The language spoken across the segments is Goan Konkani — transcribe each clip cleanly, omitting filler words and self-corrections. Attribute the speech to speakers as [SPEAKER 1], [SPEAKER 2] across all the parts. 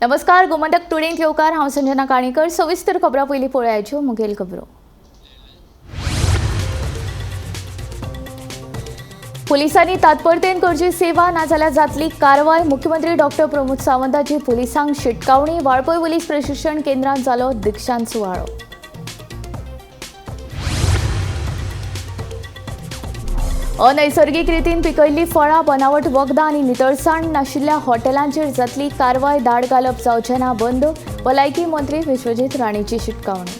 [SPEAKER 1] नमस्कार, गोमंतक टुडेंत येवकार. हांव संजना काणेकर. सविस्तर खबरां पयलीं पळयाच्यो मुखेल खबरो. पुलिसांनी तात्परतेन करची सेवा, नाजाल्यार जातली कारवाय. मुख्यमंत्री डॉक्टर प्रमोद सावंताची पुलिसांक शिटकावणी. वाळपय पोलीस प्रशिक्षण केंद्रांत जालो दीक्षांत सुवाळो. अनैसर्गिक रितीन पिकयल्ली फळां, बनावट वखदां आनी नितळसाण नाशिल्ल्या हॉटेलांचेर जातली कारवाय. धाड घालप जावचें ना बंद. भलायकी मंत्री विश्वजीत राणेची शिटकावणी.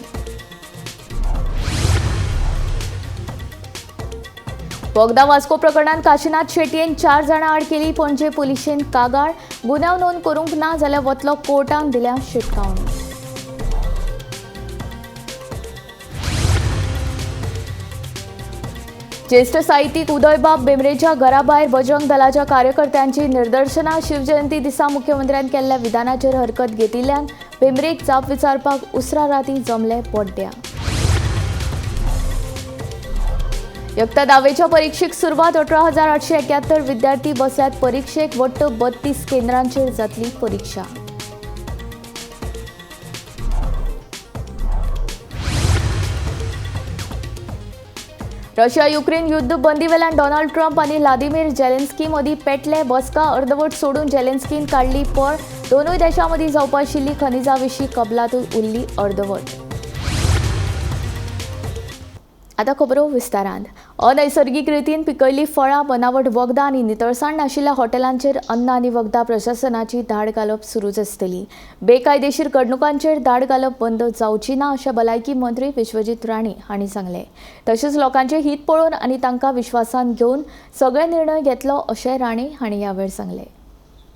[SPEAKER 1] बोगदा वास्को प्रकरणात काशीनाथ शेटयेन 4 जाणां आड केली पणजे पुलिशेन कागाळ. गुन्यांव नोंद करूंक ना जाल्यार वतलो कोर्टान दिल्या शिटकावणी. ज्येष्ठ साहित्यिक उदयबाब बेमरेच्या घराभायर बजरंग दलाच्या कार्यकर्त्यांची निदर्शनां. शिवजयंती दिसा मुख्यमंत्र्यान केल्ल्या विधानाचेर हरकत घेतिल्ल्यान बेमरेक जाप विचारपाक उसरा राती जमले पोड्ड्या. इयत्ता धावेच्या परीक्षेक सुरवात. 18,871 विद्यार्थी बसल्यात परीक्षेक. वट्ट 32 केंद्रांचेर जातली परीक्षा. रशिया युक्रेन युद्ध बंदीवेल्यान डोनाल्ड ट्रम्प आनी व्लादिमीर जेलेन्स्की मदीं पेटले बसका. अर्दवट सोडून जेलेन्स्कीन काडली पळ. दोनूय देशां मदीं जावपा आशिल्ली खनिजा विशीं कबलातूय उरली अर्दवट. आतां खबरो विस्तारान. अनैसर्गिक रितीन पिकयल्ली फळां, बनावट वखदां आनी नितळसाण नाशिल्ल्या हॉटेलांचेर अन्न आनी वखदां प्रशासनाची धाड घालप सुरूच आसतली. बेकायदेशीर घडणुकांचेर धाड घालप बंद जावची ना अशें भलायकी मंत्री विश्वजीत राणे हांणी सांगलें. तशेंच लोकांचें हित पळोवन आनी तांकां विश्वासान घेवन सगळे निर्णय घेतलो अशें राणे हांणी ह्या वेळार सांगलें.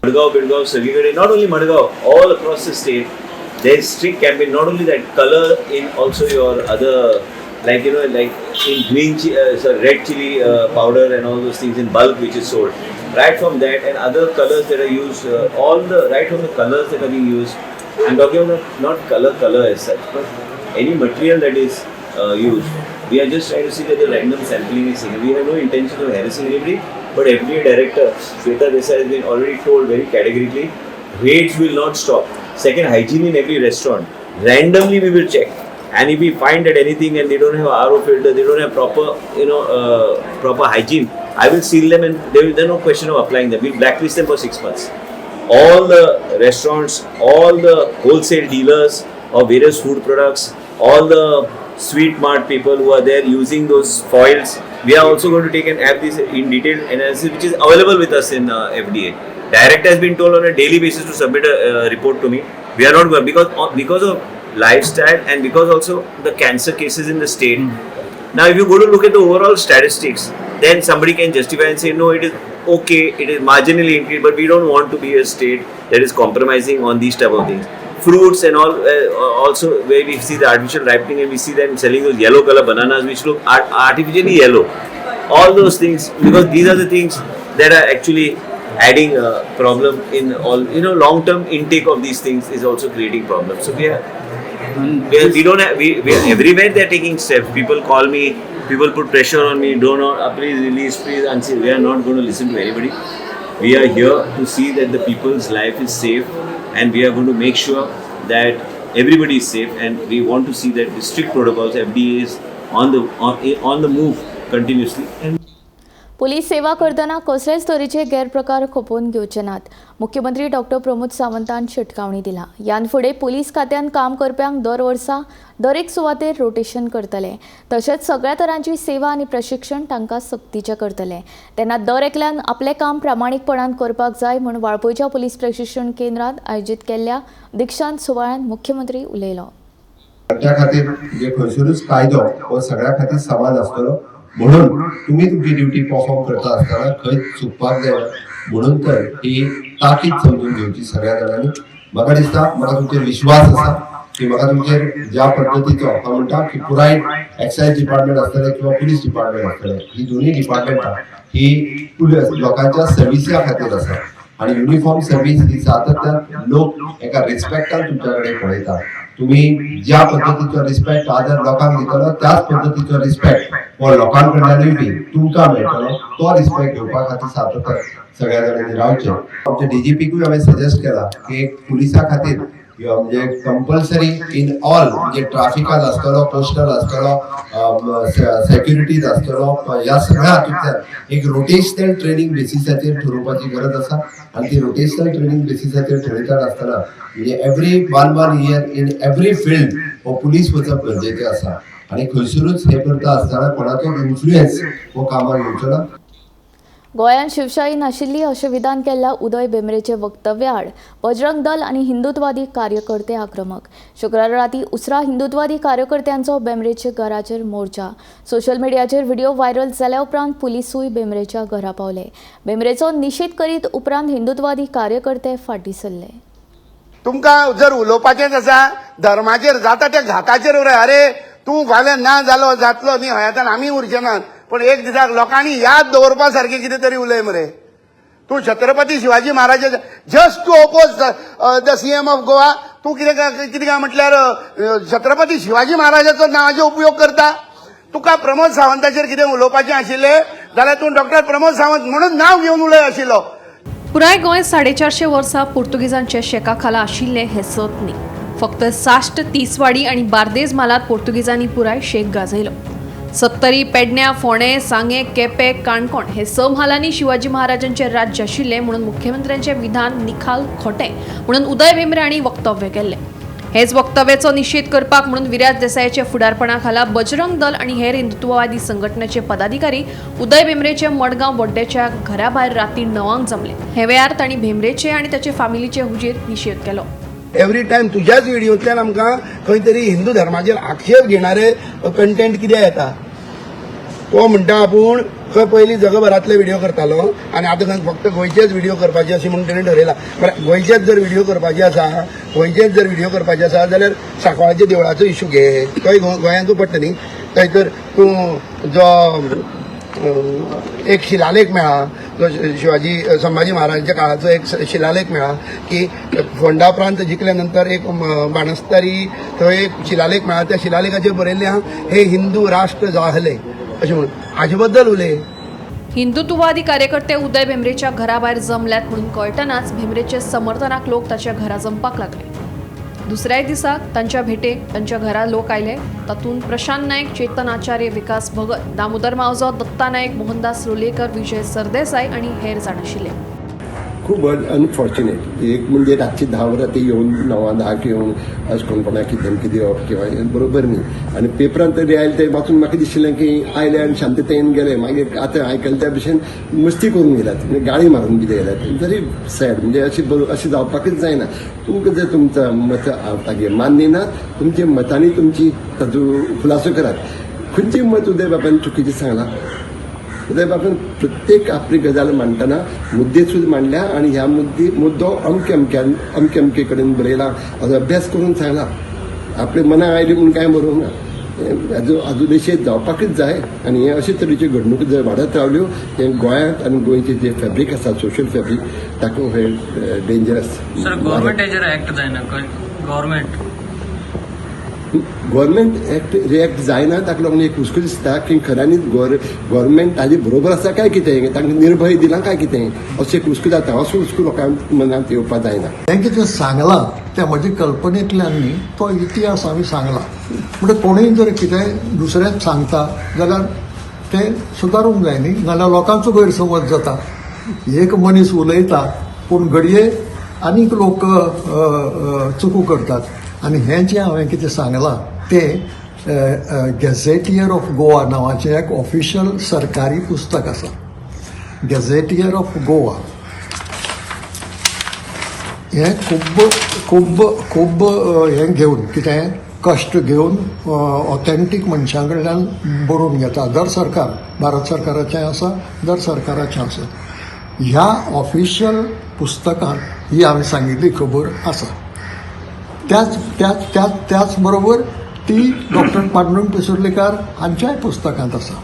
[SPEAKER 2] मडगांव बिडगांव सगळीकडे, not only Madgaon, all across the state there is strict campaign. Not only that, colour in also your other, like you know, like in green sorry, red chili powder and all those things in bulk which is sold, right from that and other colors that are used, all the right from the colors that are being used. I'm talking about not color as such, but any material that is used. We are just trying to see that the random sampling is taken. We have no intention of harassing anybody, but FDA director Shweta Desai has been already told very categorically, raids will not stop. Second, hygiene in every restaurant. Randomly we will check. And if we find that anything and they don't have RO filter, they don't have proper, proper hygiene, I will seal them and there is no question of applying them. We'll blacklist them for 6 months. All the restaurants, all the wholesale dealers of various food products, all the sweet mart people who are there using those foils, we are also going to take and have this in detailed analysis which is available with us in FDA. Director has been told on a daily basis to submit a report to me. We are not going because of lifestyle and because also the cancer cases in the state. Now if you go to look at the overall statistics, then somebody can justify and say no, it is okay, it is marginally increased, but we don't want to be a state that is compromising on these type of things. Fruits and all, also where we see the artificial ripening and we see them selling those yellow color bananas which look artificially yellow. All those things, because these are the things that are actually adding a problem in all, you know, long term intake of these things is also creating problems. So we are everywhere they are taking steps. People call me, people put pressure on me, do not, please release, please unseal. We are not going to listen to anybody. We are here to see that the people's life is safe, and we are going to make sure that everybody is safe, and we want to see that the strict protocols, FDA is on the move continuously. And
[SPEAKER 1] police सेवा करतना कसलेच तरेचे गैरप्रकार खपोवन घेवचे नात. मुख्यमंत्री डॉक्टर प्रमोद सावंतान शिटकावणी दिला. ह्यान फुडें पुलीस खात्यान काम करप्यांक दर वर्सा दरेक सुवातेर रोटेशन करतले. तशेंच सगळ्या तरांची सेवा आनी प्रशिक्षण तांकां सक्तीचें करतले. तेन्ना दर एकल्यान आपलें काम प्रामाणीकपणान करपाक जाय म्हूण वाळपयच्या पुलीस प्रशिक्षण केंद्रांत आयोजीत केल्ल्या दीक्षांत सुवाळ्यांत मुख्यमंत्री उलयलो.
[SPEAKER 3] त्या खातीर जे खंयसरूच कायदो हो सगळ्या खातीर समान आसतलो, म्हणून तुम्ही तुमची ड्युटी परफॉर्म करता आसतना खंय चुकपाक जायना, म्हणून तर ही ताकीद समजून घेवची सगळ्या जाणांनी. म्हाका दिसता, म्हाका तुमचेर विश्वास आसा की म्हाका तुमचेर ज्या पद्दतीचो हांव म्हणटा की पुराय एक्सायज डिपार्टमेंट आसतलें किंवा पुलीस डिपार्टमेंट आसतलें, ही दोनूय डिपार्टमेंटां ही पुलीस लोकांच्या सर्विसा खातीर आसा आनी युनिफॉर्म सर्वीस ही सातत्यान लोक एका रिस्पेक्टान तुमच्या कडेन पळयता. तुम्ही ज्या पद्दतीचो रिस्पेक्ट आदर लोकांक दितलो त्याच पद्दतीचो रिस्पेक्ट हो लोकां कडल्यानूय बी तुमकां मेळटलो. तो रिस्पेक्ट घेवपा खातीर सातत्यान सगळ्या जाणांनी रावचें. आमच्या डीजीपीकूय हांवें सजेस्ट केला की एक पुलिसा खातीर म्हणजे कंपल्सरी इन ऑल, म्हणजे ट्राफिकान आसतलो, पोस्टल आसतलो, सेक्युरिटीज आसतलो, ह्या सगळ्या हातूंतल्यान एक रोटेशनल ट्रेनिंग बेसिसाचेर ठरोवपाची गरज आसा. आनी ती रोटेशनल ट्रेनिंग बेसिसाचेर ठरयता आसतना म्हणजे every one one year in every field हो पुलीस वचप गरजेचें आसा. आनी खंयसरूच हें करता आसतना कोणाचो इन्फ्लुयन्स हो कामाक येवचो ना.
[SPEAKER 1] गोंयांत शिवशाही नाशिल्ली अशें विधान केल्ल्या उदय भेंब्रेचे वक्तव्या आड बजरंग दल आनी हिंदुत्वादी कार्यकर्ते आक्रमक. शुक्रारा राती उसरा हिंदुत्वादी कार्यकर्त्यांचो भेंब्रेच्या घराचेर मोर्चा. सोशल मिडियाचेर व्हिडिओ व्हायरल जाल्या उपरांत पुलिसूय भेंब्रेच्या घरा पावले. भेंब्रेचो निशेध करीत उपरांत हिंदुत्वादी कार्यकर्ते फाटीं सरले.
[SPEAKER 4] तुमकां जर उलोवपाचेंच आसा धर्माचेर जाता त्या घाताचेर उलय. अरे तूं फाल्यां ना जालो जातलो न्ही हयातान आमी उरचे नात, पण एक दिसाक लोकांनी याद दवरपा सारकें कितें तरी उलय मरे. तूं छत्रपती शिवाजी महाराजा just to oppose the CM of Goa तूं कितें कितें काय म्हटल्यार छत्रपती शिवाजी महाराजाचो नांवाचो उपयोग करता. तुका प्रमोद सावंताचेर कितें उलोवपाचें आशिल्लें जाल्यार तूं डॉक्टर प्रमोद सावंत म्हणून नांव घेवन उलय आशिल्लो.
[SPEAKER 5] पुराय गोंय 450 वर्सां पुर्तुगेजांच्या शेका खाला आशिल्लें हें सत न्ही. फक्त साश्ट, तिसवाडी आनी बार्देज म्हालांत पुर्तुगेजांनी पुराय शेक गाजयलो. सत्तरी, पेडण्या, फोंडें, सांगें, केपें, काणकोण हे 6 म्हालांनी शिवाजी महाराजांचें राज्य आशिल्लें म्हणून मुख्यमंत्र्यांचें विधान निखाल खोटें म्हणून उदय भेंब्रे हांणी वक्तव्य केल्लें. हेच वक्तव्याचो निशेध करपाक म्हणून विराज देसायाच्या फुडारपणा खाला बजरंग दल आनी हेर हिंदुत्ववादी संघटनेचे पदाधिकारी उदय भेंब्रेचे मडगांव बोड्डेच्या घरा भायर राती 9 जमले. हे वेळार तांणी भेंब्रेचे आनी ताचे फामिलीचे हुजीर निशेध केलो.
[SPEAKER 4] एवरी टायम तुज्याच व्हिडिओंतल्यान आमकां खंय तरी हिंदू धर्माचेर आक्षेप घेणारे कंटेंट कित्याक येता? तो म्हणटा आपूण खंय पयलीं जगभरांतले व्हिडिओ करतालो आनी आतां खंय फक्त गोंयचेच व्हिडिओ करपाचे अशें म्हणून तेणें ठरयलां. बरें, गोंयचेच जर व्हिडिओ करपाचे आसा, गोंयचेच जर व्हिडिओ करपाचे आसा जाल्यार सांकवाळच्या देवळाचो इशू घे, थंय गोंयांतूच पडटा न्ही. थंय तर तूं जो एक शिलालेख मेळ्ळा, जो शिवाजी संभाजी महाराजांच्या काळाचो एक शिलालेख मेळ्ळा की फोंडा प्रांत जिखल्या नंतर एक बाणस्तारी थंय एक शिलालेख मेळ्ळा. त्या शिलालेखाचेर बरयल्लें आहा हे हिंदू राष्ट्र जाहले अशें म्हणून. हाजे बद्दल उलय.
[SPEAKER 5] हिंदुत्ववादी कार्यकर्ते उदय भेंब्रेच्या घराभायर जमल्यात म्हणून कळटनाच भेंब्रेचे समर्थनाक लोक ताच्या घरा जमपाक लागले. दुसऱ्याय दिसाक तांच्या भेटेक तांच्या घरा लोक आयले. तातूंत प्रशांत नायक, चेतन आचार्य, विकास भगत, दामोदर मावजो, दत्ता नायक, मोहनदास लोलयेकर, विजय सरदेसाय आनी हेर जाण आशिल्ले.
[SPEAKER 6] खूब अनफॉर्च्युनेट. एक म्हणजे रातची 10 वरां ते येवन 9-10 येवन अशें करून कोणाक धमकी दिवप किंवा हें बरोबर न्ही. आनी पेपरान तरी आयलें तें वाचून म्हाका दिशिल्लें की आयले आनी शांततायेन गेले. मागीर आतां आयकलें त्या भशेन मस्ती करून गेल्यात, म्हणजे गाळी मारून बी गेल्यात. Very sad. म्हणजे अशें जावपाकच जायना. तुमकां जर तुमचं मत तागेर मान्य ना, तुमच्या मतांनी तुमची ताजो खुलासो करात. खंयचें मत उदय बाबान चुकीचें सांगलां? उदय बाबान प्रत्येक आपली गजाल मांडटना मुद्दे सुद्दां मांडल्या आनी ह्या मुद्दो अमके अमक्यान अमके अमके कडेन बरयला, हाजो अभ्यास करून सांगला. आपल्या मनाक आयली म्हूण कांय बरोवंक ना. हाजो निशेध जावपाकच जाय. आनी हे अशे तरेच्यो घडणुको जर वाडत रावल्यो हे गोंयांत आनी गोंयचें जें फॅब्रीक आसा, सोशल फॅब्रीक, ताका हे डेंजरस.
[SPEAKER 7] सर, गव्हर्मेंट हेजेर एक्ट जायना? गव्हर्मेंट
[SPEAKER 6] गव्हर्मेंट एक्ट रिएक्ट जायना ताका लागून एक हुस्को दिसता की खऱ्यांनीच गव्हर्मेंट हाजे बरोबर आसा काय कितें, तांकां निर्भय दिलां काय कितें, असो एक हुस्को जाता. असो हुस्को लोकांक मनांत येवपाक जायना.
[SPEAKER 8] हें कितें सांगलां तें म्हजे कल्पनेंतल्यान न्ही, तो इतिहास हांवें सांगला. म्हणजे कोणूय जर कितें दुसरेंच सांगता जाल्यार तें सुदारूंक जाय न्ही, नाल्यार लोकांचो गैरसमज जाता. एक मनीस उलयता पूण घडये आनीक लोक चुको करतात. आनी हें जें हांवें कितें सांगलां तें गॅझेटियर ऑफ गोवा नांवाचें एक ऑफिशियल सरकारी पुस्तक आसा. गॅझेटियर ऑफ गोवा हें खूब खूब खूब हें घेवन कितें कश्ट घेवन ऑथेंटीक मनशां कडल्यान बरोवन घेता. दर सरकार, भारत सरकाराचें आसा, दर सरकाराचें आसा. ह्या ऑफिशियल पुस्तकांत ही हांवें सांगिल्ली खबर आसा. त्याच त्याच त्याच त्याच बरोबर ती डॉक्टर पांडुरंग पिसुर्लेकार हांच्याय पुस्तकांत आसा.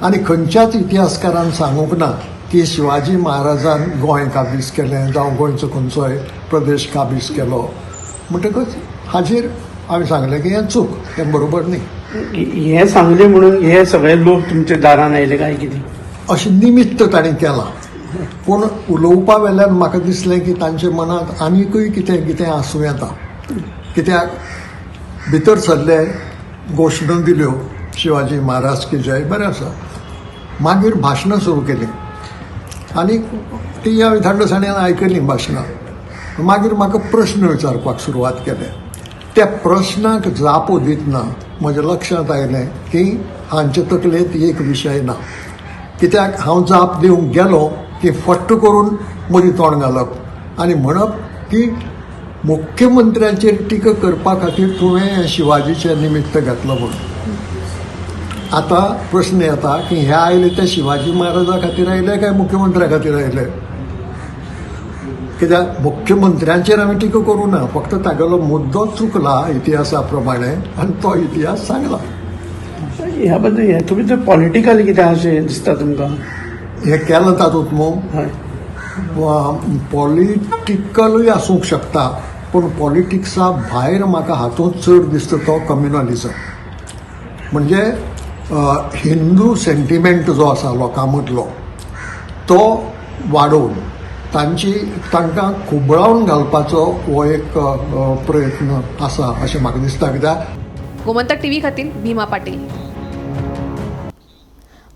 [SPEAKER 8] आनी खंयच्याच इतिहासकारान सांगूंक ना की शिवाजी महाराजान गोंय काबीज केलें जावं गोंयचो खंयचोय प्रदेश काबीज केलो. म्हणटकच हाजेर हांवें सांगलें की हें चूक, हें बरोबर न्ही.
[SPEAKER 9] हें सांगलें म्हणून हे सगळे लोक तुमच्या दारान आयले काय कितें?
[SPEAKER 8] अशें निमित्त ताणें केलां, पूण उलोवपा वेल्यान म्हाका दिसलें की तांच्या मनांत आनीकूय कितें कितें आसूं येता. कित्याक भितर सरले, घोशणा दिल्यो, शिवाजी महाराज की जय, बरें आसा. मागीर भाशणां सुरू केलीं आनी ती हांवें थंडसाणेन आयकलीं भाशणां. मागीर म्हाका प्रश्न विचारपाक सुरवात केले. त्या प्रश्नाक जापो दितना म्हज्या लक्षांत आयलें की हांचे तकलेंत एक विशय ना. कित्याक हांव जाप दिवंक गेलो की फट्ट करून मदीं तोंड घालप आनी म्हणप की मुख्यमंत्र्याचेर टिका करपा खातीर तुवें शिवाजीचें निमित्त घातलं म्हणून. आतां प्रश्न येता की हे आयले ते शिवाजी महाराजा खातीर आयले काय मुख्यमंत्र्या खातीर आयले? कित्याक मुख्यमंत्र्यांचेर आमी टिका करूं ना, फक्त तागेलो मुद्दो चुकला इतिहासा प्रमाणे आनी तो इतिहास सांगला.
[SPEAKER 9] ह्या बद्दल हें तुमी तर पॉलिटिकल कितें अशें दिसता तुमकां
[SPEAKER 8] हें केलां तातूंत न्हू पॉलिटिकलूय आसूंक शकता, पूण पॉलिटिक्सा भायर म्हाका हातूंत चड दिसता तो कम्युनलिजम, म्हणजे हिंदू सेंटिमेंट जो आसा लोकां मदलो तो वाडोवन तांची तांकां खुबळावन घालपाचो हो एक प्रयत्न आसा अशें म्हाका दिसता. कित्याक
[SPEAKER 5] गोमंतक टीव्ही खातीर भीमा पाटील.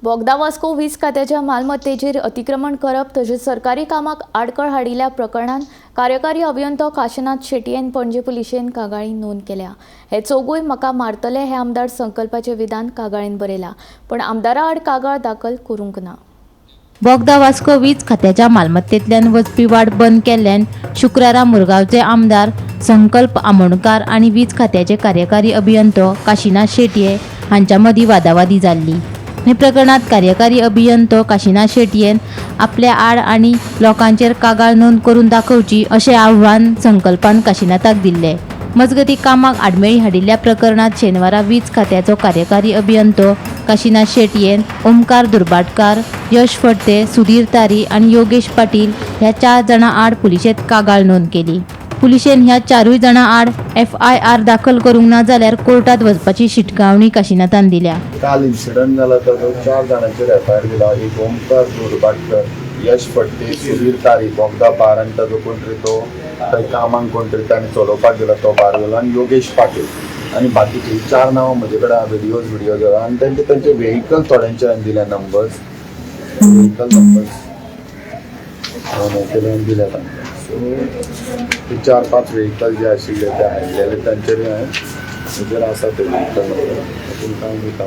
[SPEAKER 1] बोगदा वास्को वीज खात्याच्या मालमत्तेचेर अतिक्रमण करप तशेंच सरकारी कामाक आडखळ हाडिल्ल्या प्रकरणांत कार्यकारी अभियंतो काशिनाथ शेटयेन पणजे पुलिशेन कागाळी नोंद केल्या. हे चौगूय म्हाका मारतले हे आमदार संकल्पाचें विधान कागाळीन बरयलां, पूण आमदारा आड कागाळ दाखल करूंक ना.
[SPEAKER 10] बोगदा वास्को वीज खात्याच्या मालमत्तेंतल्यान वचपी वाट बंद केल्ल्यान शुक्रारा मुरगांवचे आमदार संकल्प आमोणकार आनी वीज खात्याचे कार्यकारी अभियंतो काशिनाथ शेटये हांच्या मदीं वादावादी जाल्ली. हे प्रकरणात कार्यकारी अभियंतो काशिनाथ शेटयेन आपल्या आड आनी लोकांचेर कागाळ नोंद करून दाखोवची अशें आव्हान संकल्पान काशिनाथाक दिल्लें. मजगतीं कामाक आडमेळी हाडिल्ल्या प्रकरणात शेनवारा वीज खात्याचो कार्यकारी अभियंतो काशिनाथ शेटयेन ओमकार दुर्भाटकार, यश फडते, सुधीर तारी आनी योगेश पाटील ह्या 4 जाणां आड पुलिशेंत कागाळ नोंद केली. पुलिशेन ह्या 4 जाणां आड FIR दाखल करूंक ना जाल्यार कोर्टात वचपाची शिटकावणी काशिनाथान दिल्या.
[SPEAKER 11] काल इन्सिडंट जाला तो 4 जाणांचेर FIR दिला. एक ओमकार दुर्भाटकर, यश फडते, सुधीर तारी, बोगदा बार आनी ताजो कोण तरी तो थंय कामाक कोण तरी ताणें चलोवपाक गेलो तो बार गेलो, आनी योगेश पाटील आनी बाकीचे 4 नांवां म्हजे कडेन व्हिडियोज जाला. आनी तांचे तांचे व्हेकल थोड्यांचे हांवें दिल्या नंबर्स, व्हेकल नंबर्स हांवें दिल्या तांकां. सो ते 4-5 व्हेकल जे आशिल्ले ते हाडलेले तांचेर हांवें म्हजेर आसा ते व्हेकल नंबर तुमकां हांव दिता.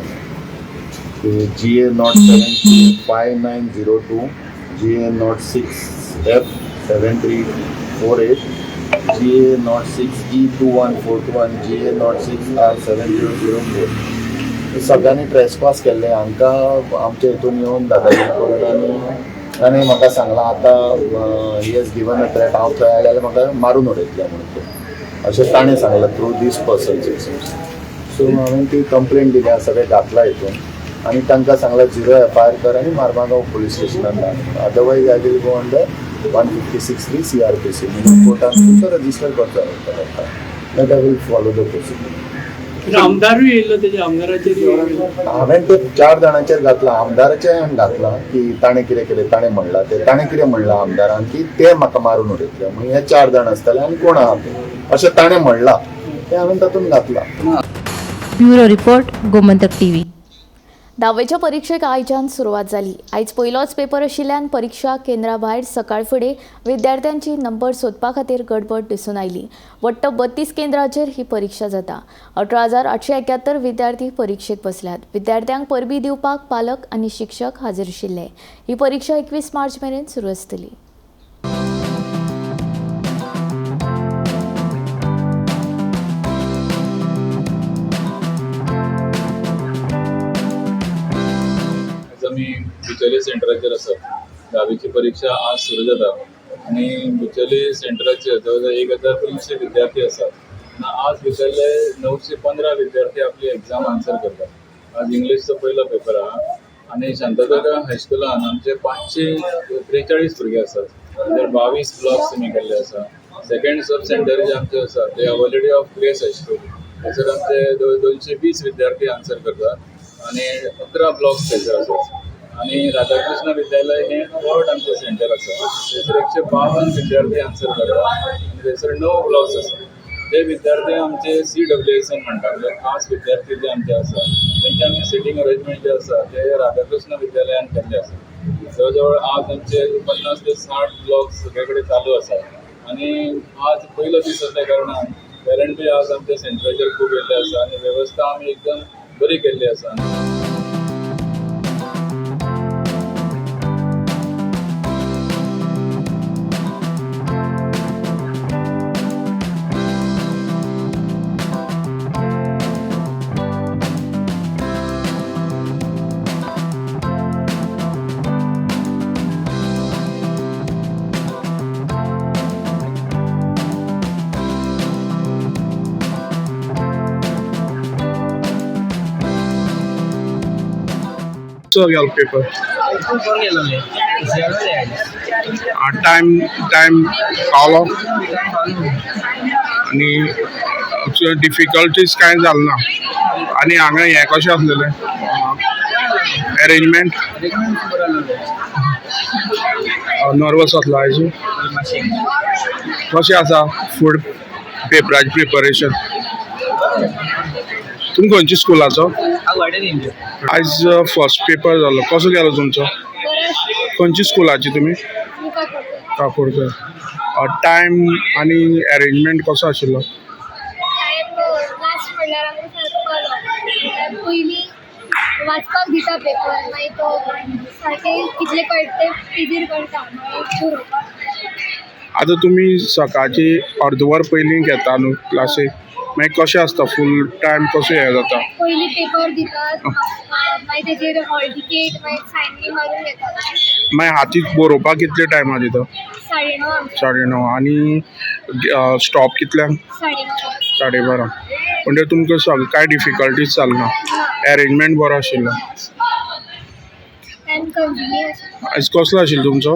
[SPEAKER 11] GA 07 5902, GA 06 F 7348, GA 06 E 2142 आनी GA 06 R 7004. सगळ्यांनी ट्रेसपास केल्ले. हांकां आमच्या हितून येवन दादागिरी करून आनी ताणें म्हाका सांगलां आतां he has given a threat, हांव थंय आयलें जाल्यार म्हाका मारून उडयतलें म्हणून तें अशें ताणें सांगलां थ्रू these persons. सो हांवें ती कंप्लेन दिल्या, सगळें घातलां हितून आनी तांकां सांगलां 0 FIR कर आनी मार्मागांव पुलीस स्टेशनान धाड, otherwise I will go under 156(3) CrPC म्हणजे कोर्टान तुमचो रजिस्टर करचो पडटा. That I will follow the procedure.
[SPEAKER 7] आमदारूय येयल्लो तेजे आमदाराचेर
[SPEAKER 11] हांवें ते 4 जाणांचेर घातलां, आमदाराचेर हांवें घातलां की ताणें कितें केलें, ताणें म्हणलां तें, ताणें कितें म्हणलां आमदारान की ते म्हाका मारून उडयतले म्हणून हे 4 जाण आसतले आनी कोण आहा ते अशें ताणें म्हणलां तें हांवें तातूंत घातलां.
[SPEAKER 10] Bureau report, Gomantak TV.
[SPEAKER 1] धावेच्या परिक्षेक आयच्यान सुरवात जाली. आयज पयलोच पेपर आशिल्ल्यान परिक्षा केंद्रा भायर सकाळ फुडें विद्यार्थ्यांची नंबर सोदपा खातीर गडबड दिसून आयली. वट्ट 32 केंद्राचेर ही परिक्षा जाता. 18,871 विद्यार्थी परिक्षेक बसल्यात. विद्यार्थ्यांक परबी दिवपाक पालक आनी शिक्षक हाजीर आशिल्ले. ही परिक्षा 21 मार्च मेरेन सुरू आसतली.
[SPEAKER 12] आमी बिचोले सेंटराचेर आसात. धावेची परिक्षा आज सुरू जाता आनी बिचोले सेंटराचेर जवळ जवळ 1300 विद्यार्थी आसात. आज भितरले 915 विद्यार्थी आपली एग्जाम आन्सर करतात. आज इंग्लिशचो पयलो पेपर आहा आनी शांतादुर्गा हायस्कुलान आमचे 543 भुरगे आसात. तर 22 ब्लॉक्स आमी केल्ले आसा. सेकंड सब सेंटर जे आमचे आसा ते our lady of grace high school, थंयसर आमचे 220 विद्यार्थी आन्सर करतात आनी 11 ब्लॉक्स थंयसर आसात. आनी राधाकृष्ण विद्यालय हें थर्ड आमचें सेंटर आसा, थंयसर 152 विद्यार्थी आन्सर करतात आनी थंयसर 9 ब्लॉक्स आसा. ते विद्यार्थी आमचे CWSN म्हणटा, म्हणजे खास विद्यार्थी जे आमचे आसा तेंचे आमी सिटींग अरेंजमेंट जे आसा ते राधाकृष्ण विद्यालयान केल्ले आसा. जवळ जवळ आज आमचे 50 ते 60 ब्लॉक्स सगळे कडेन चालू आसा आनी आज पयलो दीस आसल्या कारणान पेरंटूय आज आमच्या सेंटराचेर खूब येयल्ले आसा आनी वेवस्था आमी एकदम बरी केल्ली आसा.
[SPEAKER 13] पेपर टायम टायम पावलो आनी डिफिकल्टीज कांय जालें ना. आनी हांगा हें कशें आसलेलें अरेंजमेंट? नर्वस आसलो आयज? कशें आसा फूड पेपराचें प्रिपरेशन? तुमी खंयच्या स्कुलाचो? आयज फर्स्ट पेपर जालो, कसो गेलो तुमचो? खंयच्या स्कुलाची तुमी? काकोडकर. टायम आनी अरेंजमेंट कसो आशिल्लो?
[SPEAKER 14] लास्ट म्हणल्यार आमकां सारको कळ्ळो. पयलीं वाचपाक दिता पेपर, मागीर तो सारकें कितलें कळटा तें पेजीर करता बरोवपाक.
[SPEAKER 13] आतां तुमी सकाळची अर्द वर पयलीं घेता न्हू क्लासीक, मागीर कशें आसता फूल टायम कसो हें जाता?
[SPEAKER 14] पयलीं पेपर दितात, मागीर तेजेर हॉल टिकेट, मागीर सायन बी मारून घेतात.
[SPEAKER 13] मागीर हातीक बरोवपाक कितले टायमार दिता?
[SPEAKER 14] 9:30.
[SPEAKER 13] 9:30. आनी स्टॉप कितल्यांक?
[SPEAKER 14] 12:30.
[SPEAKER 13] 12:30. म्हणजे तुमकां सगळें कांय डिफिकल्टीज जालें ना, अरेंजमेंट बरो आशिल्लो. आयज कसलो आशिल्लो तुमचो?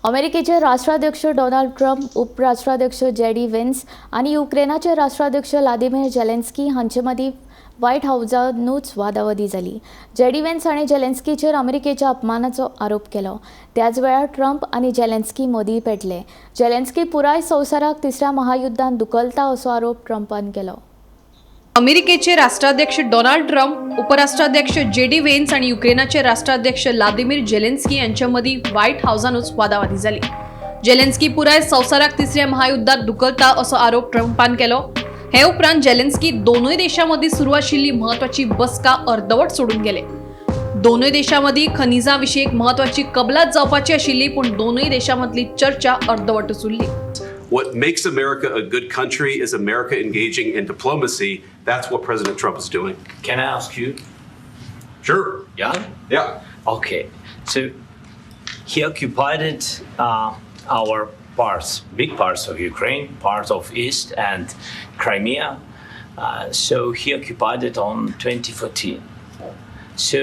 [SPEAKER 1] अमेरिकेचे राष्ट्राध्यक्ष डोनाल्ड ट्रम्प, उपराष्ट्राध्यक्ष जेडी वेन्स आनी युक्रेनाचे राष्ट्राध्यक्ष व्लादिमीर जेलेन्स्की हांचे मदीं व्हायट हावजानूच वादावादी जाली. जेडी वेन्स हाणें जेलेन्स्कीचेर अमेरिकेच्या अपमानाचो आरोप केलो. त्याच वेळार ट्रम्प आनी जेलेन्स्की मदीं पेटले. जेलेन्स्की पुराय संवसाराक तिसऱ्या महायुद्धान धुकलता असो आरोप ट्रम्पान केलो.
[SPEAKER 5] अमेरिकेचे राष्ट्राध्यक्ष डोनाल्ड ट्रम्प, उपराष्ट्राध्यक्ष जेडी वेन्स आणि युक्रेनाचे राष्ट्राध्यक्ष व्लादिमीर जेलेन्स्की यांच्या मदीं व्हायट हावसानूच वादावादी जाली. जेलेन्स्की पुराय संवसाराक तिसऱ्या महायुद्धात धुकलता असो आरोप ट्रम्पान केलो. हे उपरांत जेलेन्स्की दोनूय देशां मदीं सुरू आशिल्ली म्हत्वाची बसका अर्दवट सोडून गेले. दोनूय देशां मदीं खनिजां विशीं एक म्हत्वाची कबलात जावपाची आशिल्ली, पूण दोनूय देशां मदली चर्चा अर्दवटच उरली.
[SPEAKER 15] What makes America a good country is America engaging in diplomacy. That's what President Trump is doing.
[SPEAKER 16] Can I ask you?
[SPEAKER 15] Sure.
[SPEAKER 16] Yeah?
[SPEAKER 15] Yeah.
[SPEAKER 16] Okay. So he occupied it, our parts, big parts of Ukraine, parts of East and Crimea. So he occupied it on 2014. So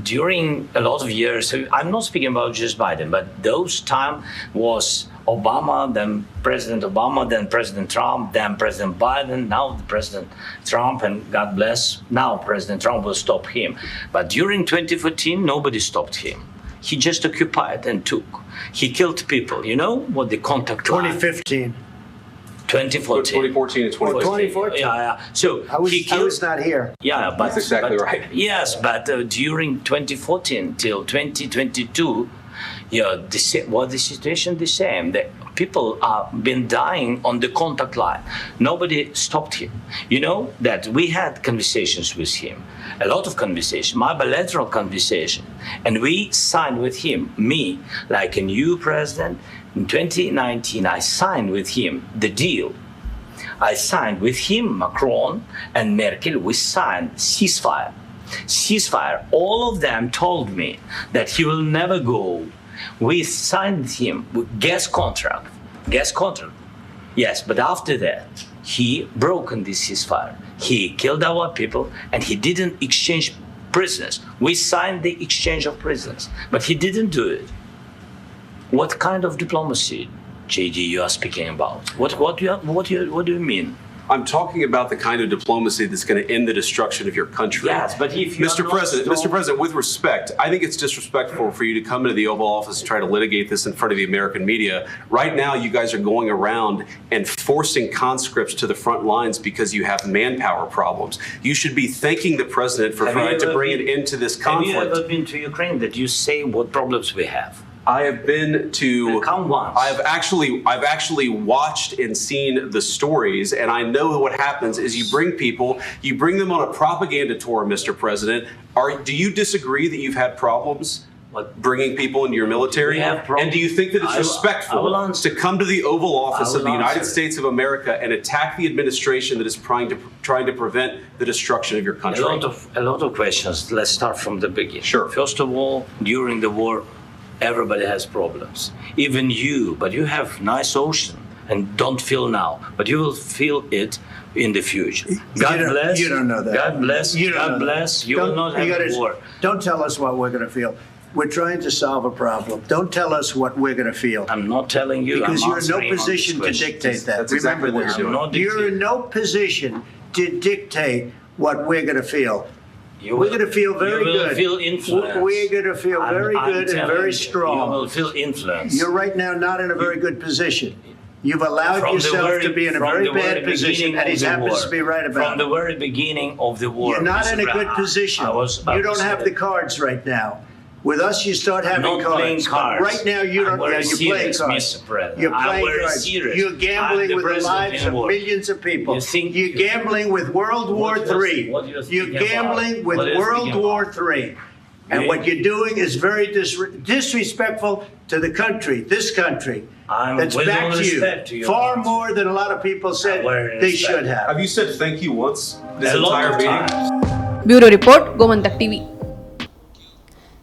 [SPEAKER 16] during a lot of years, so I'm not speaking about just Biden, but those time was Obama, then President Obama, then President Trump, then President Biden, now the President Trump, and God bless, now President Trump will stop him. But during 2014, nobody stopped him. He just occupied and took. He killed people, you know what the contact
[SPEAKER 17] 2015.
[SPEAKER 16] 2014.
[SPEAKER 15] 2014 and 2014.
[SPEAKER 16] Yeah, yeah. So
[SPEAKER 17] I was not here.
[SPEAKER 16] Yeah, but
[SPEAKER 15] that's exactly
[SPEAKER 16] but,
[SPEAKER 15] right.
[SPEAKER 16] Yes, but during 2014 till 2022, yeah, was the situation the same? The people are been dying on the contact line. Nobody stopped him. You know that we had conversations with him, a lot of conversation, my bilateral conversation, and we signed with him. Me, like a new president. In 2019, I signed with him the deal. I signed with him, Macron and Merkel, we signed ceasefire. Ceasefire. All of them told me that he will never go. We signed him gas contract. Gas contract. Yes, but after that, he broken this ceasefire. He killed our people and he didn't exchange prisoners. We signed the exchange of prisoners, but he didn't do it. What kind of diplomacy, JD, you are speaking about? What do you mean?
[SPEAKER 15] I'm talking about the kind of diplomacy that's going to end the destruction of your country.
[SPEAKER 16] Yes, but if you are
[SPEAKER 15] Mr.
[SPEAKER 16] not
[SPEAKER 15] President,
[SPEAKER 16] strong-
[SPEAKER 15] Mr. President, with respect, I think it's disrespectful for you to come into the Oval Office and try to litigate this in front of the American media. Right now, you guys are going around and forcing conscripts to the front lines because you have manpower problems. You should be thanking the president for
[SPEAKER 16] Have you
[SPEAKER 15] trying to
[SPEAKER 16] ever
[SPEAKER 15] bring
[SPEAKER 16] been-
[SPEAKER 15] an end to this
[SPEAKER 16] Have you
[SPEAKER 15] conflict.
[SPEAKER 16] ever been to Ukraine that you say what problems we have?
[SPEAKER 15] I have been to
[SPEAKER 16] Come once.
[SPEAKER 15] I've actually watched and seen the stories, and I know what happens is you bring people, you bring them on a propaganda tour, Mr. President. Are do you disagree that you've had problems bringing people into your military?
[SPEAKER 16] We have problems.
[SPEAKER 15] And do you think that it's
[SPEAKER 16] I will
[SPEAKER 15] respectful
[SPEAKER 16] answer.
[SPEAKER 15] to come to the Oval Office
[SPEAKER 16] I
[SPEAKER 15] of the
[SPEAKER 16] will
[SPEAKER 15] United
[SPEAKER 16] answer.
[SPEAKER 15] States of America and attack the administration that is trying to prevent the destruction of your country?
[SPEAKER 16] A lot of questions. Let's start from the beginning. Sure. First of all, during the war, everybody has problems. Even you, but you have nice ocean and don't feel now, but you will feel it in the future. God
[SPEAKER 17] You don't-
[SPEAKER 16] bless.
[SPEAKER 17] You don't know that.
[SPEAKER 16] God bless.
[SPEAKER 17] You don't
[SPEAKER 16] God
[SPEAKER 17] know that.
[SPEAKER 16] bless. You will
[SPEAKER 17] Don't-
[SPEAKER 16] not
[SPEAKER 17] you
[SPEAKER 16] have
[SPEAKER 17] gotta-
[SPEAKER 16] war.
[SPEAKER 17] Don't tell us what we're going to feel. We're trying to solve a problem. Don't tell us what we're going to feel.
[SPEAKER 16] I'm not telling you.
[SPEAKER 17] Because
[SPEAKER 16] I'm
[SPEAKER 17] you're in no
[SPEAKER 16] answering on this
[SPEAKER 17] position to
[SPEAKER 16] question.
[SPEAKER 17] dictate that.
[SPEAKER 15] That's exactly
[SPEAKER 17] Remember
[SPEAKER 15] what
[SPEAKER 17] this.
[SPEAKER 15] you're doing.
[SPEAKER 16] I'm not
[SPEAKER 17] You're in no position to dictate what we're going to feel.
[SPEAKER 16] You
[SPEAKER 17] We're
[SPEAKER 16] will-
[SPEAKER 17] going to feel very
[SPEAKER 16] you will
[SPEAKER 17] good.
[SPEAKER 16] feel influence.
[SPEAKER 17] We're going to feel very
[SPEAKER 16] I'm
[SPEAKER 17] good and
[SPEAKER 16] telling
[SPEAKER 17] very
[SPEAKER 16] you,
[SPEAKER 17] strong.
[SPEAKER 16] You will feel influence.
[SPEAKER 17] You're right now not in a very good position. You've allowed
[SPEAKER 16] From the
[SPEAKER 17] yourself
[SPEAKER 16] very-
[SPEAKER 17] to be in a
[SPEAKER 16] from
[SPEAKER 17] very
[SPEAKER 16] the
[SPEAKER 17] bad
[SPEAKER 16] very
[SPEAKER 17] position,
[SPEAKER 16] beginning
[SPEAKER 17] and
[SPEAKER 16] of
[SPEAKER 17] he
[SPEAKER 16] the
[SPEAKER 17] happens
[SPEAKER 16] war.
[SPEAKER 17] to be right about
[SPEAKER 16] From
[SPEAKER 17] it.
[SPEAKER 16] the very beginning of the war.
[SPEAKER 17] You're not
[SPEAKER 16] Mr.
[SPEAKER 17] in a good
[SPEAKER 16] President,
[SPEAKER 17] position.
[SPEAKER 16] I
[SPEAKER 17] You don't
[SPEAKER 16] was-
[SPEAKER 17] have the cards right now. With us, you start having
[SPEAKER 16] Not
[SPEAKER 17] cards.
[SPEAKER 16] playing
[SPEAKER 17] But
[SPEAKER 16] cards.
[SPEAKER 17] Right now, you
[SPEAKER 16] I'm
[SPEAKER 17] don't.
[SPEAKER 16] very
[SPEAKER 17] Yeah, you're playing
[SPEAKER 16] serious,
[SPEAKER 17] cards.
[SPEAKER 16] Mr. President.
[SPEAKER 17] You're
[SPEAKER 16] I'm
[SPEAKER 17] playing
[SPEAKER 16] very
[SPEAKER 17] cards.
[SPEAKER 16] serious.
[SPEAKER 17] You're
[SPEAKER 16] I'm
[SPEAKER 17] gambling
[SPEAKER 16] the
[SPEAKER 17] with the
[SPEAKER 16] president
[SPEAKER 17] lives
[SPEAKER 16] in
[SPEAKER 17] of
[SPEAKER 16] war.
[SPEAKER 17] millions of people.
[SPEAKER 16] You think-
[SPEAKER 17] You're gambling with World War
[SPEAKER 16] What you-
[SPEAKER 17] III.
[SPEAKER 16] what you
[SPEAKER 17] You're
[SPEAKER 16] speaking about?
[SPEAKER 17] gambling with
[SPEAKER 16] What you
[SPEAKER 17] World
[SPEAKER 16] speaking
[SPEAKER 17] War III. And
[SPEAKER 16] You-
[SPEAKER 17] what you're doing is very disrespectful to the country, this country.
[SPEAKER 16] I'm
[SPEAKER 17] that's
[SPEAKER 16] with all
[SPEAKER 17] backed you
[SPEAKER 16] respect to your
[SPEAKER 17] far
[SPEAKER 16] country.
[SPEAKER 17] more than a lot of people said
[SPEAKER 16] very
[SPEAKER 17] they
[SPEAKER 16] respect.
[SPEAKER 17] should have.
[SPEAKER 15] Have you said thank you once this
[SPEAKER 16] A lot
[SPEAKER 15] entire
[SPEAKER 16] of
[SPEAKER 15] meeting?
[SPEAKER 16] times.
[SPEAKER 5] Bureau report, Gomantak TV.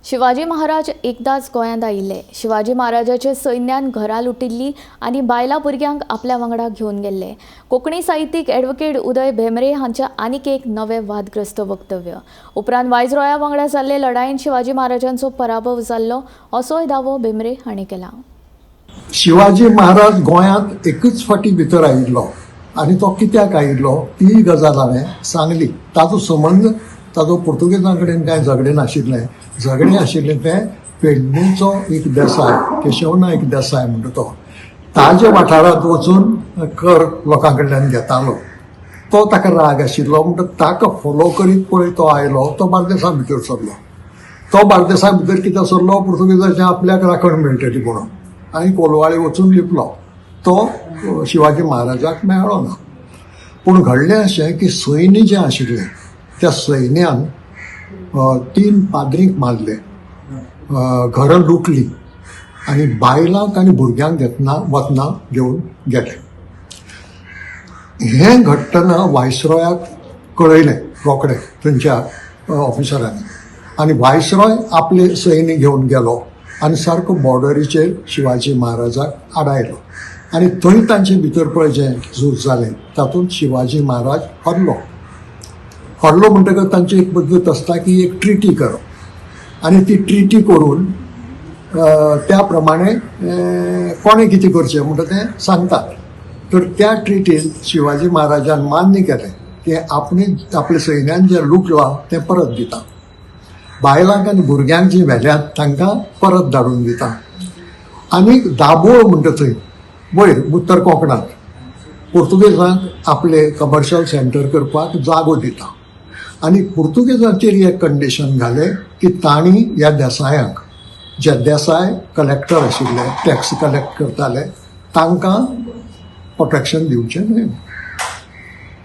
[SPEAKER 1] Shivaji Maharaj एकदाच गोंयांत आयिल्ले. शिवाजी महाराजाचे सैन्यान घरां लुटिल्लीं आनी बायलां भुरग्यांक आपल्या वांगडा घेवन गेल्ले. कोंकणी साहित्यीक एडवोकेट उदय भेंब्रे हांच्या आनीक एक नवें वादग्रस्त वक्तव्य उपरांत वायजरॉया वांगडा जाल्ले लढायेन शिवाजी महाराजांचो पराभव जाल्लो असोय दावो भेंब्रे हांणी केला.
[SPEAKER 8] शिवाजी महाराज गोंयांत एकच फावटी भितर आयिल्लो आनी तो कित्याक आयिल्लो ती गजाल हांवें सांगली. ताजो संबंद ताजो पुर्तुगेजां कडेन कांय झगडें नाशिल्लें. झगडें आशिल्लें तें पेडणेचो एक देसाय, केशव नायक देसाय म्हणटा, तो ताज्या वाठारांत वचून कर लोकां कडल्यान घेतालो. तो ताका राग आशिल्लो म्हणटा ताका फोलो करीत पळय तो आयलो, तो बार्देसा भितर सरलो. तो बार्देसा भितर कित्याक सरलो? पुर्तुगेजाचें आपल्याक राखण मेळटली म्हणून. आनी कोलवाळे वचून लिपलो. तो शिवाजी महाराजाक मेळ्ळो ना. पूण घडलें अशें की सैन्य जें आशिल्लें त्या सैन्यान तीन पाद्रींक मारले, घरां लुटलीं आनी बायलांक आनी भुरग्यांक घेतना वतना घेवन गेले. हें घडटना वायसरॉयाक कळयलें रोखडें थंयच्या ऑफिसरांनी आनी वायसरॉय आपले सैन्य घेवन गेलो आनी सारको बॉर्डरीचेर शिवाजी महाराजाक आडायलो आनी थंय तांचे भितर पळय जें झूज जालें तातूंत शिवाजी महाराज हरलो. हरलो म्हणटकच तांची एक पद्दत आसता की एक ट्रिटी करप आनी ती ट्रिटी करून त्या प्रमाणे कोणें कितें करचें म्हणटा तें सांगतात. तर त्या ट्रिटीन शिवाजी महाराजान मान्य केलें की आपणे आपल्या सैन्यान जें लुटलां तें परत दिता, बायलांक आनी भुरग्यांक जीं व्हेल्यांत तांकां परत धाडून दिता आनी दाबोळ म्हणटा थंय वयर उत्तर कोंकणांत पुर्तुगेजांक आपले कमर्शियल सेंटर करपाक जागो दिता आनी पुर्तुगेजांचेर एक कंडिशन घालें की तांणी ह्या देसायांक, जे देसाय कलेक्टर आशिल्ले, टॅक्स कलेक्ट करताले, तांकां प्रोटेक्शन दिवचें न्हय.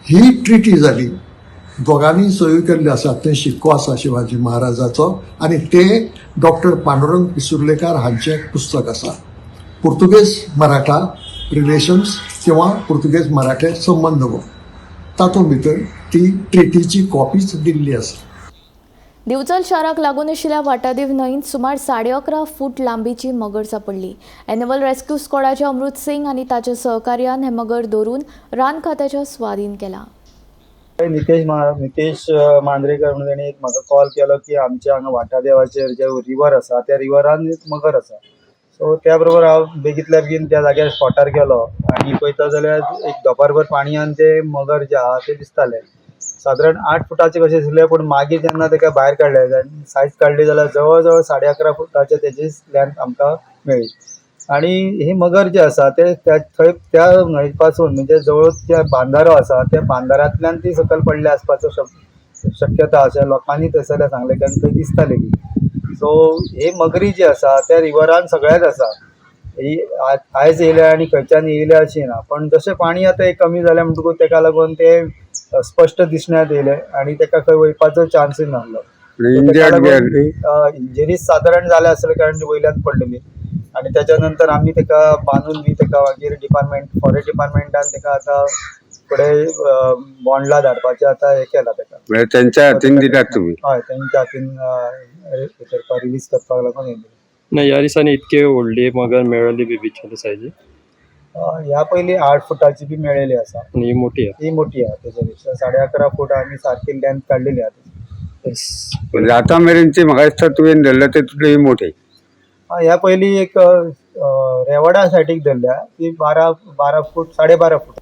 [SPEAKER 8] ही ट्रिटी जाली. दोगांनी सही केल्ल्यो आसात. थंय शिक्को आसा शिवाजी महाराजाचो आनी ते डॉक्टर पांडुरंग पिसुर्लेकार हांचें पुस्तक आसा, पुर्तुगेज मराठा रिलेशन्स किंवा पुर्तुगेज मराठे संबंद म्हणून. तातूंत भितर ती ट्रिटीची कॉपीच दिल्ली आसा.
[SPEAKER 1] दिवचल शाराक लागून आशिल्ल्या वाटादेव न्हंयत सुमार 11.5 फूट लांबीची मगर सापडली. एनिमल रेस्क्यू स्क्वॉडाचे अमृत सिंग आनी ताच्या सहकार्यान हे मगर धरून रान खात्याच्या स्वाधीन केला.
[SPEAKER 18] नितेश मांद्रेकर म्हणून तेणी एक म्हाका कॉल केलो की आमच्या हांगा वाटादेवाचेर जे रिवर आसा त्या रिवरान एक मगर आसा. सो त्या बरोबर हांव बेगीतल्या बेगीन त्या जाग्यार स्पॉटार गेलो आनी पळयता जाल्यार एक दोपारभर पाणयान ते मगर जे आहा ते दिसताले. सादारण 8 फुटाचे कशें दिसले, पूण मागीर जेन्ना ताका भायर काडले, सायज काडली जाल्यार जवळ जवळ 11.5 फुटाचे तेजी लेंथ आमकां मेळ्ळी. आनी ही मगर जी आसा ते थंय त्या न्हंय पासून म्हणजे जवळ जे बांदारो आसा त्या बांदारांतल्यान ती सकयल पडल्या आसपाचो शक्यता अशें लोकांनी थंयसरल्या सांगलें, कारण थंय दिसताली ती. सो ही मगरी जी आसा त्या रिवरान सगळ्याच आसा, ही आयज येयल्या आनी खंयच्यान येयल्या अशी ना, पण जशें पाणी आतां कमी जालें म्हणटकूच तेका लागून ते स्पश्ट दिसण्यात येयलें आनी तेका खंय वयपाचो चान्सूय नासलो. इंजरीज सादारण जाल्या आसले कारण ती वयल्यान पडलेली आनी त्याच्या नंतर आमी तेका बांदून बी तेका मागीर डिपार्टमेंट फॉरेस्ट डिपार्टमेंटान तेका आतां फुडें बॉन्डला धाडपाचें आतां हें केलां तेका.
[SPEAKER 6] तेंच्या हातीन दितात तुमी?
[SPEAKER 18] हय, तेंच्या हातीन करपाक, रिलीज करपाक लागून हें.
[SPEAKER 7] ना, ह्या दिसांनी इतके व्हडली मगर मेळ्ळी बी बिचोले सायजी?
[SPEAKER 18] ह्या पयलीं 8 फुटाची बी मेळ्ळेली आसा.
[SPEAKER 7] ही मोठी आहा?
[SPEAKER 18] ही मोठी आहा तेच्या पेक्षा 11.5 फूट आमी सारकी लेंथ काडलेली आहा.
[SPEAKER 6] म्हणजे आतां मेरेनची म्हाका दिसता तुवें धरल्या तितली ही मोठी.
[SPEAKER 18] ह्या पयलीं एक रेवडा सायडीक धरल्या ती 12 फूट 12.5 फूट.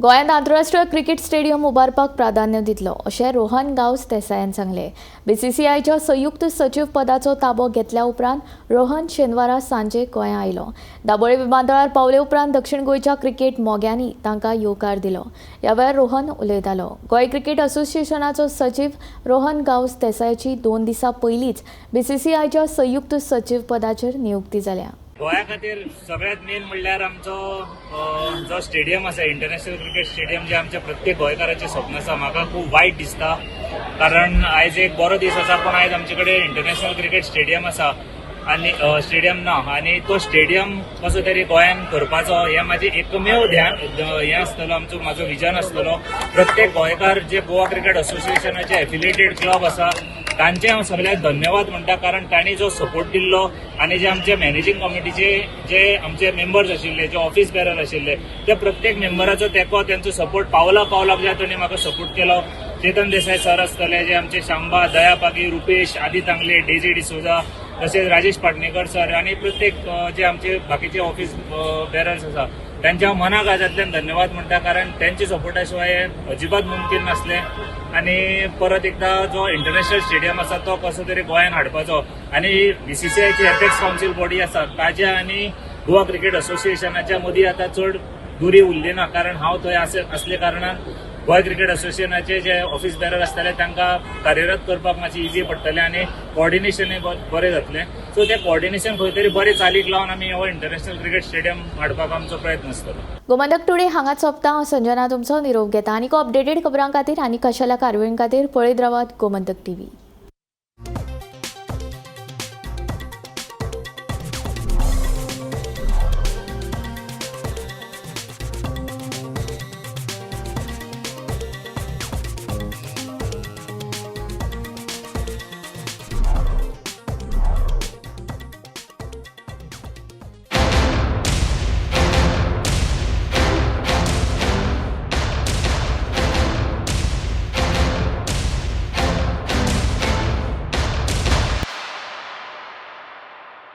[SPEAKER 1] गोंयांत आंतरराष्ट्रीय क्रिकेट स्टेडियम उबारपाक प्राधान्य दितलो अशें रोहन गांवस देसायान सांगलें. बीसीसीआयच्या संयुक्त सचीव पदाचो ताबो घेतल्या उपरांत रोहन शेनवारा सांजे गोंया आयलो. दाबोळे विमानतळार पावले उपरांत दक्षिण गोंयच्या क्रिकेट मोग्यांनी तांकां येवकार दिलो. ह्या वेळार रोहन उलयतालो. गोंय क्रिकेट असोसिएशनाचो सचीव रोहन गांवस देसायाची 2 दिसां पयलींच बीसीसीआयच्या संयुक्त सचीव पदाचेर नियुक्ती जाल्या.
[SPEAKER 19] गोंया खातीर सगळ्यात मेन म्हणल्यार आमचो जो स्टेडियम आसा, इंटरनॅशनल क्रिकेट स्टेडियम, जे आमच्या प्रत्येक गोंयकाराचें स्वप्न आसा. म्हाका खूब वायट दिसता कारण आयज एक बरो दीस आसा, पूण आयज आमचे कडेन इंटरनॅशनल क्रिकेट स्टेडियम आसा आनी स्टेडियम ना, आनी तो स्टेडियम कसो तरी गोंयान करपाचो हें म्हाजें एकमेव ध्यान हें आसतलो, आमचो म्हाजो विजन आसतलो. प्रत्येक गोंयकार जे गोवा क्रिकेट असोसिएशनाचे एफिलिएटेड क्लब आसा तांचे हांव सगळ्यांक धन्यवाद म्हणटा, कारण तांणी जो सपोर्ट दिल्लो आनी जे आमचे मॅनेजींग कमिटीचे जे आमचे मेंबर्स आशिल्ले, जे ऑफिस बेरर आशिल्ले, ते प्रत्येक मेंबराचो तेंको, तेंचो सपोर्ट पावला पावलाक जे तांणी म्हाका सपोर्ट केलो. चेतन देसाय सर आसतले, जे आमचे शांबा, दया पागी, रुपेश, आदी तांगले, डेजी डिसोजा, तशेंच राजेश पाटणेकर सर आनी प्रत्येक जे आमचे बाकीचे ऑफिस बेरर्स आसा तांच्या हांव मना काळजांतल्यान धन्यवाद म्हणटा, कारण तेंच्या सपोर्टा शिवाय अजिबात मुमकीन नासलें. आनी परत एकदा जो इंटरनॅशनल स्टेडियम आसा तो कसो तरी गोंयान हाडपाचो आनी बीसीसीआयची एपेक्स कावन्सील बॉडी आसा ताज्या आनी गोवा क्रिकेट असोसिएशनाच्या मदीं आतां चड दुरी उरली ना, कारण हांव थंय आसले कारणान गोंय क्रिकेट असोसिएशनाचे जे ऑफिस बेरर आसतले तांकां कार्यरत करपाक मातशें इजी पडटलें आनी कोऑर्डिनेशनूय बरें जातलें. सो तें कोऑर्डिनेशन खंय तरी बरें चालीक लावन आमी हो इंटरनॅशनल क्रिकेट स्टेडियम हाडपाक आमचो प्रयत्न आसतलो.
[SPEAKER 1] गोमंतक टुडे हांगाच सोंपता. हांव संजना तुमचो निरोप घेता. आनी अपडेटेड खबरां खातीर आनी खाशेल्या कारवाये खातीर पळयत रावात गोमंतक टीव्ही.